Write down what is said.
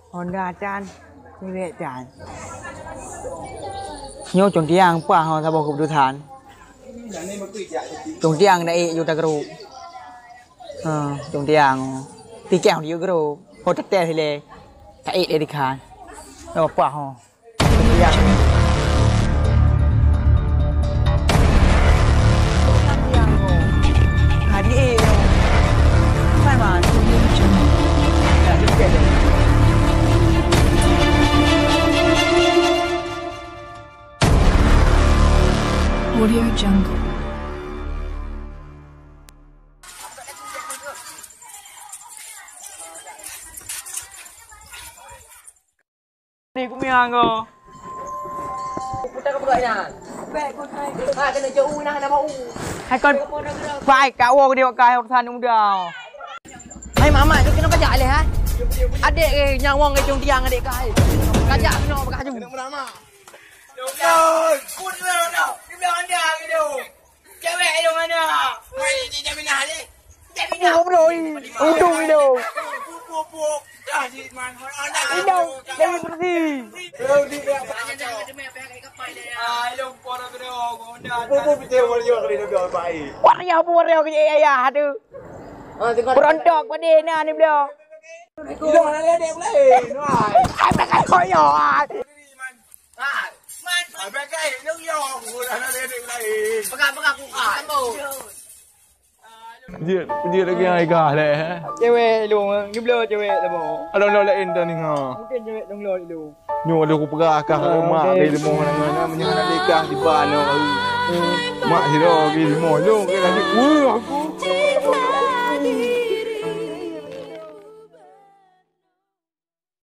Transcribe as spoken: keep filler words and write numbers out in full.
Honda can, cewek can. Nyoe cuntiang pah ho saboh keputusan. Cuntiang dak ék juta grup. Ha, cuntiang. Tiket di grup. Ho tetes le. Tak ék dari kan. Ho pah ho. Cuntiang. Cuntiang ho. Hari ék ho. Kan man. Audio Jungle. Ni kumiang ko. Putar ke pulak nyan. Ha, kena jauh nah, nak bau. Hai kon. Pai, kak wo dia kai urusan muda. Hai mamak tu kena kajak leh, ha? Adik eh, nyawang eh, cung tiang adik kai. Kajak kena bakaju. Kena meramak. Pun lah, dah. Dia bilang anda gitu. Cewek dong mana? Mai di Jaminah leh. Jaminah. Oh, bro. Udung itu. Pupuk, pupuk. Dah, si Man. Anda. Udung. Dari bersih. Ah, ilong para gedong. Pupuk, putih, warrior kali dah baik. Warrior, warrior ke ayah tu. Berontok pada na ni beliau. Ilong ada adik lain. Wah. Ai, tak koyo. Peugah, peugah, aku ka. Jeuet, jeuet lagèe hai kah lé, eh? Cewek lôn, geubloe cewek lôn. Alon lôn laén dah ni, ha. Mungkin cewek lôn lôn lôn. Nyoe lôn kupeugah kah mak lé leumoh nyan, nyan, meunyoe nak nikah di ba nyoe. Mak sidroe lagi leumoh lôn, ke lanjut. Wah, aku.